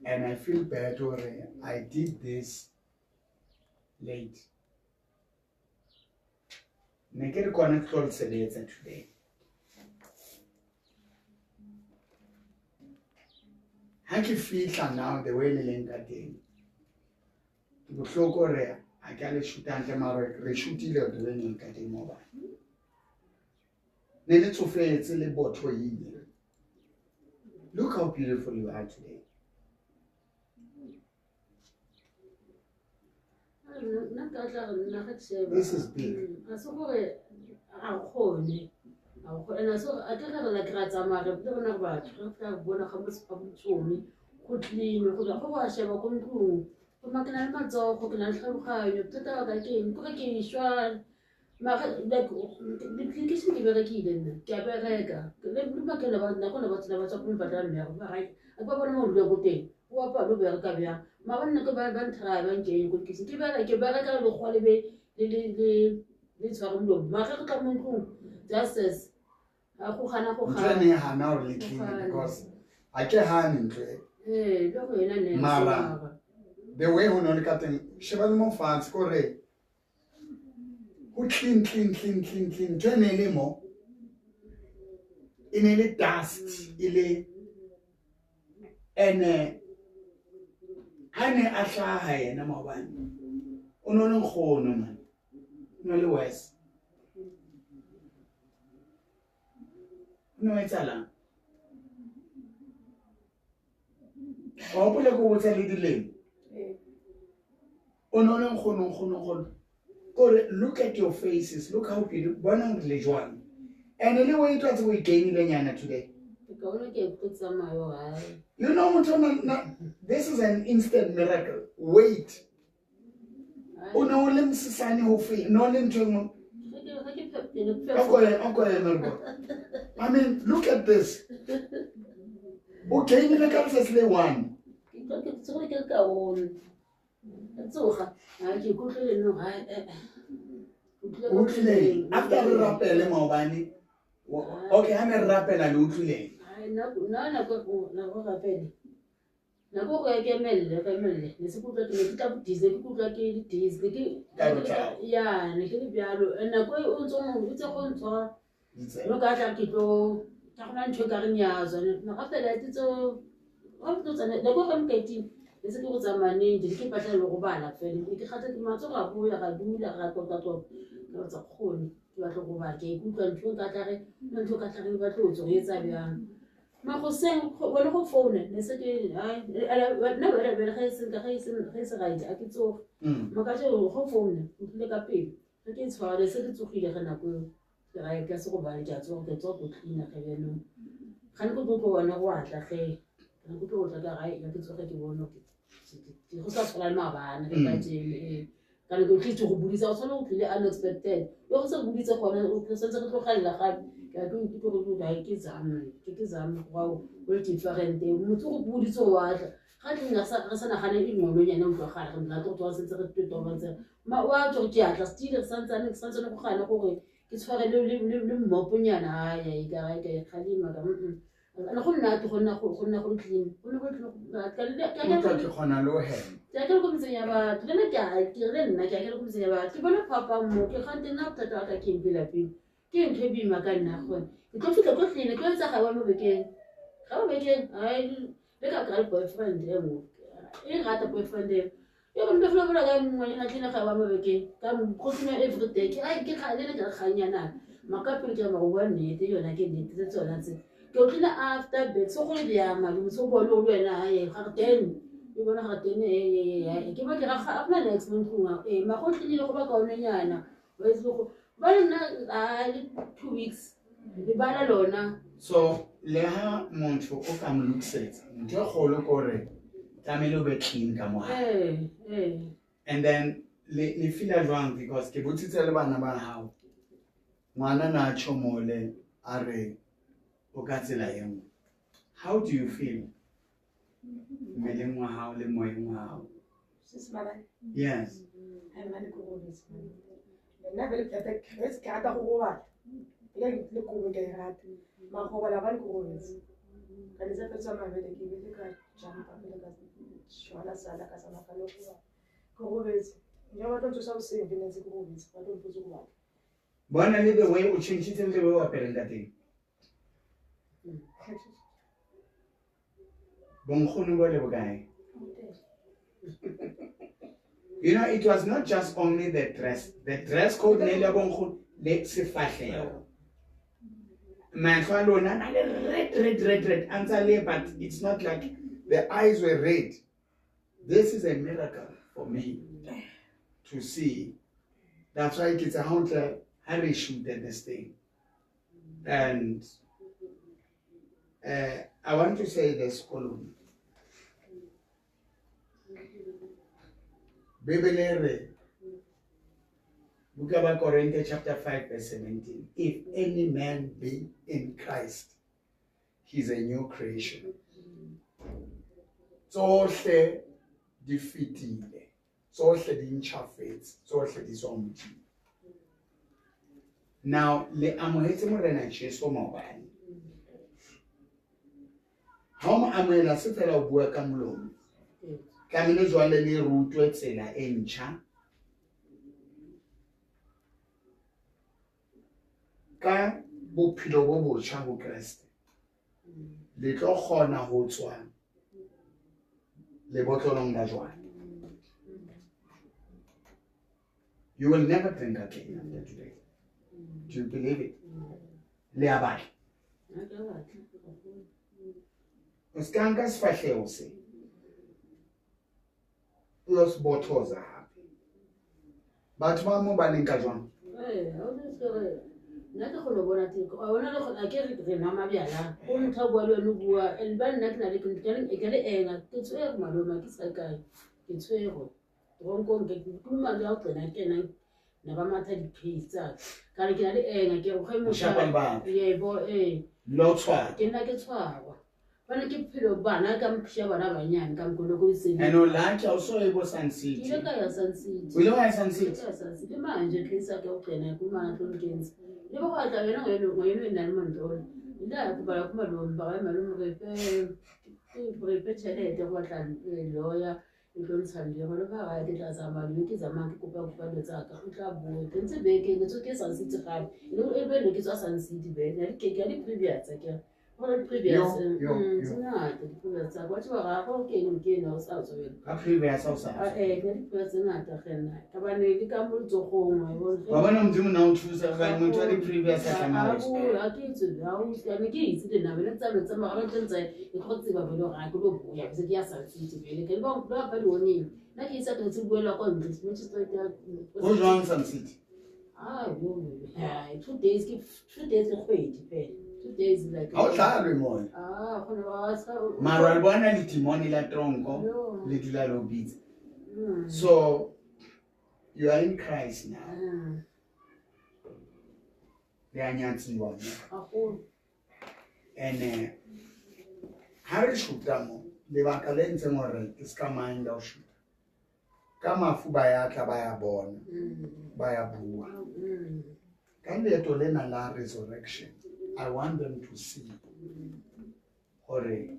And I feel bad hore I did this late. Ne ke re kona ke tlo le sebetsa today. Ha ke fihla now the way le leng ka teng, ke bohloko hore ha ke a le shoot hantle, mara re shootile the way neng ka teng maobane. Ne le tsofetse le bothohile. Look how beautiful you are today. Nna nka tla re nna ge ke sheba. This is big. A se gore a kgone, a kgone, and a se gore a ke re like ra tsamaya, re le rona re batho, re tla bona ga mo go clean, go go go a sheba ko ntlong go ma ke na le matsogo, ke na le tlhaloganyo, bothata ba ka ke eng? Kore ke šwa mara like di-application ke berekile, nna ke a bereka le makelo ba nako le batho ba tswa ko mpatla mmereko ba gae, a ke ba bona mo o dulang ko teng, o apara o bereka bjang, mara nna ke ba nthaya ba nkeng ko dikiseng, ke bereka, ke bereka le lekgowa le be le tshware molomo, mara ge re tla mo ntlong just as a go gana go Ntho e gana ne e hana hore le clean Go gana. because ha ke hane ntho e. Ee, le go ena ne The way ho no le ka teng, sheba le mo fatshe kore ho clean, clean, clean, clean, clean. Ntho e ne e le mo e ne le dust e le ene ha ne a hlaha yena maobane, o no le nkgono man, o no le worse. O no etsahalang? Wa hopola ke o botsa le dilemo? O no le nkgono, nkgono, nkgono. Kore look at your faces, look how beautiful, bonang le jwang. And le weight wa tsebo o e gainile nyana today. Ke kaone ke ke tsamayo gae. You know motho this is an instant miracle. Weight. O ne o le mosesane ho fe, no le ntho e nngwe. Ge ke O ko eme re bone. I mean, look at this. O gainile ka letsatsi le one. Ke tsogile ke le kaone, ke tsoga ga ke ikutlwile no ga. O utlwileng? After re rapele maobane, okay, ha ne re rapela le utlwileng? Nna nako rapele, nako go ya ke emelle, ke emelle, ne se kutlwa ke ne ke tla dizzy, ke kutlwa ke le dizzy, ne ke Ka botlalo. Ya, ne ke le bjalo. And nako e o ntse o itse go ntshwara Ditsebe. No ka tla ke tlo ka gona ntho e ka reng ya tswa mara after that tso ga tlo tsena nako ge mokaiting ne se ke go tsamaneng je ke batla le go bala fela, ne ke kgatha ke matsogo a boya, ga dula ga tlotla-tlotla, ke re tsa kgone ke batla go bala, ke a ikutlwa ntho e ka tla re nna ntho e ka tla re batla go tswa go etsa bjang magoseng bone go founa ne se ke ai, nna bele bele ge e se ge e se ge e se right a ke tsoge. Makatše go founa o tlile ka pele ge ke tshwara se ke tsogile ge nako eo ke gae ka se go bale, ke a tsoga, ke tsoga ko cleaner ge bjanong ga ne ke tlo tlo bona go atla ge ga ne ke tlo go tla ka gae ya ke tsoge ke bone go sa tshwana le maabane ge ka jeno ee ka ne ke tlitse go bodisa go tshwana go tlile unexpected le go se go boditse gone o santse re tlogelela gape ke a ke ikutlwe go ke ke zame ke zame go go le different motho go boditse o atla ga tleng re sa nagane e ngolonyane utlwagala re nna tlo go santse re totobantse ma wa tswa ke atla still re santsane ke santsane go gana gore ke tshware le mmoponyana aya e ka ka e kgalema ka le go nna go nna go clean go nna go clean Utlwa ke kgona le ho hema. Ke akere ko metseng ya batho le nna ke a ke le nna ke akere ko metseng ya batho ke bona phapang mo ke gante nna bothata wa ka ke eng lapeng ke ntho e boima ka nna gone ke tlo fitlha ko tlile ke etsa ga wa mo bekeng ga mo bekeng ai le ka kry boyfriend e nngwe e rata boyfriend e e go nna fela bola ka ngwanyana tlile ga wa mo bekeng ka go tsena every day ke ai ke ga le le ke ganyana maka pele ke re bua nnete yona ke nnete tse tsona tse ke o tlile after bed so go le bjang malome so bone o le wena ae ga re ten e bona ga tene e ke ba ke ga ga gona next mo ntlong e ma go tlile go ba kaonenyana wa itse go ba le nna a le 2 weeks le bala lona. So le ha motho o ka mo lokisetsa, ntho e kgolo ke hore tlamehile o be clean ka mo hae. ee ee And then le feela jwang? Because ke botsitse le bana ba hao, ngwana na tjho mole a re o ka tsela e nngwe. How do you feel mmeleng wa hao le moyeng wa hao? Sis maabane? Yes. Ai nna ne ke robetse. Nna vele ke rata go robala. Ke le kobo ke a e rata. Mara go robala bane ke robetse. Ka letsa fetsa mabele ke bile ka jumpa pele ka Shona sala ka tsamaya ka lo robala. Ke robetse. Nja ba tlo ntsosa hoseng ke ne ntse ke robetse. Ba tlo mpotsa hore batla. Bona le the way o tjhentjhitse le the way o apereng ka teng. Bonkgono bo le bokae? You know, it was not just only the dress. The dress code ne le bonkgono le sefahleho. Mahlo a lona a na le red, red, red, red. A ntse a le, but it's not like the eyes were red. This is a miracle for me to see. That's why ke tsa hantle ha re shoot this thing. And I want to say this column. Bibele re Buka ba Korinthe chapter 5 verse 17. If any man be in Christ, he's a new creation. Tsohle di fetile, tsohle di ntjhafetse, tsohle di tswa Modimo. Now le amohetse Morena Jesu maobane. Ha o mo amohela se fela o bua ka molomo. Tlamehile jwale le rutwe tsela e ntjha ka bophelo bo botjha ho Kreste. Le tlo kgona ho tswa lebotlolong la jwala. You will never drink again after today. Do you believe it? Le a batla. O se ka nka sefahleho se. O yo se bothoza hape. Batho ba mo ba leng ka jwang? Ee, ha o se re nna ke kgone ho bona teng wa bona le a ke re re nwa mabjala o motho a bua le wena o bua and ba nna ke na le ke na le enga ke tshwerwe malome ke sa kae ke tshwerwe tronkong ke madi a go tsena kenang na ba matha di-case tsaka ka re ke na le enga ke re ge Moshapa le batho. yebo ee Lo tshwara. Ke nna ke tshwarwa bana ke bophelo bana ka mpsha bana banyane ka mkoloko e And o lucky o so ebo Sun ke City. ile ka ya Sun City. O ile wa ya Sun City? Ke ile ka ya Sun City manje case ya ka go tsena ke mana tlo nkentsha le ba go atla yena ngweno e na le montlolo ile a kopala ko malome ba ga malome re fe tšhelete go batla lawyer e tlo ntshang le gone ba gae ke tla tsamaya dilo ke tsamaya ke kopa kopa dilo tsaka o tla boe ke ntse bekeng ke tswe ke Sun City gape e be ne ke tswa Sun City bene ke ya di-previous akere go na di-previous Yo, yo, yo. tse ngata di-previous tsaka wa tseba ga go keng ke ena o sa tswe wena. Ka previous ha o sa. Ah, eh, ke na di-previous tse ngata ge nna ka bane le ka mo letsogong wa e bona. Wa bona Modimo na o thusa ga motho wa di-previous a tlameha ho tswa. Ha ke itse, ha o ne ke itse le nna, bene tsa tsamaya ga ba tlo ntse ke go tseba bele gore ga ke lo boya, bese ke ya Sun City bele. Ke ba ba fa di-warning. Nna ke itse ke ntse buela kwa ntle, magistrate ya Ho jwang Sun City? Ah, yo, yo, 2 days ke 2 days le kgwedi fela. 2 days like. Ha o tlalwe moya. Ah, gone ba sa. Mara le bona letimone la tronko Yo. le dula le o bitsa. So you are in Christ now. Le a nyatsiwa mo. Haholo. And ha re shoota mo lebaka le ntseng hore ke ska mind ho shoota. Ka mafu ba ya tla ba ya bona, ba ya bua. Ka leeto lena la resurrection, I want them to see hore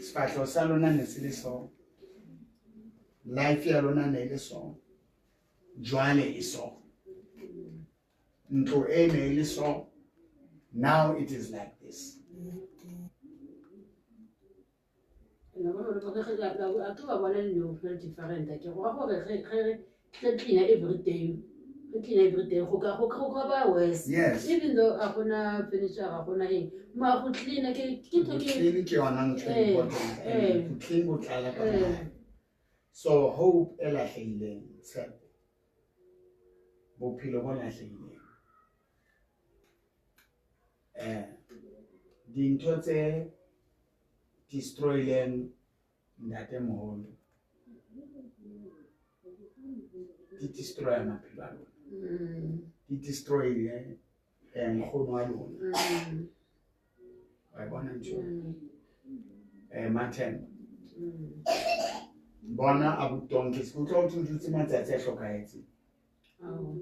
sefahleho sa lona ne se le so, life ya lona ne le so, jwale e so. Ntlo e ne e le so, now it is like this. A ke ba bona le no different ke go gore ge ge re clean every day, re clean every day go ka ba worse. Yes. Even though a gona furniture ga gona eng, ma go clean ke ntho ke Clean ke yona ntho e important. Go clean go tlala ka mohare. So hope e lahlehileng, tshepo. Bophelo bo lahlehileng. Dintho tse destroyleng ntatemoholo di destroya maphelo a lona. Di destroyle nkgono wa lona. Wa e bona ntho eo? Mathemba. Bona abuti ke utlwa ho thwe o dutse matsatsi a hlokahetseng. Ao.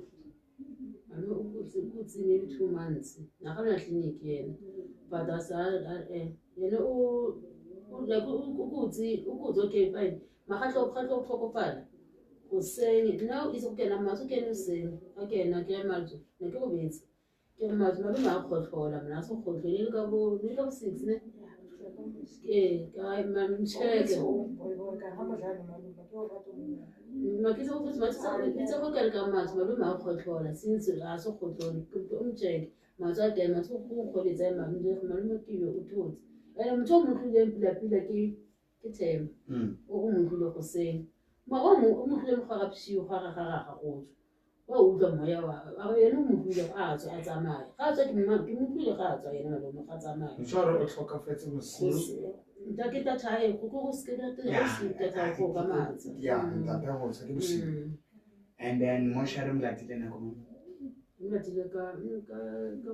Alo o kutse maybe 2 months. Na ga na clinic yena. But a sa yena o Like o kotsi, o kotsi, okay, fine. Makgatlo kgatlo tlhokofala. Hoseng, nna o itse go kena matso, kene hoseng. Ha kena ke ya matso, ne ke robetse. Ke re matso, malome a kgotlhola, mna a se kgotlhole, ne le ka bo, ne le ka bo 6 ne. Ee, ka mtšheke. Makitse go itse go kere ka matso, malome a kgotlhola, since a se kgotlhole, o mtšheke. Matso a teng, matso go nkgoletsa malome, malome ke yo o thotse. Ene motho o mo utlwileng pila-pila ke Themba. O mo utlwile goseng. Mara o mo utlwile mogara bosigo ga ga go tswa. Wa utlwa moya wa a yena o mo utlwile a tswa a tsamaya. Ga a tswa ke mo utlwile ga a tswa yena malome ga tsamaya. Motho o tlhokafetse bosigo. Ntate tata go go se ke go tata go ka matsa. Yeah, ntate go tsa ke bosigo. And then moshare mo latile nako mo. Mo latile ka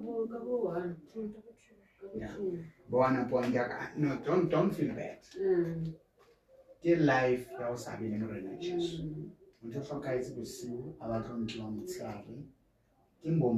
bo 1 2. Yeah. Bona point ya ka. No, don't feel bad. Ke life ya o sa be le Morena Jesu. Motho o hlokahetse bosiu, a batla ho nkiwa motshehare. Ke mbom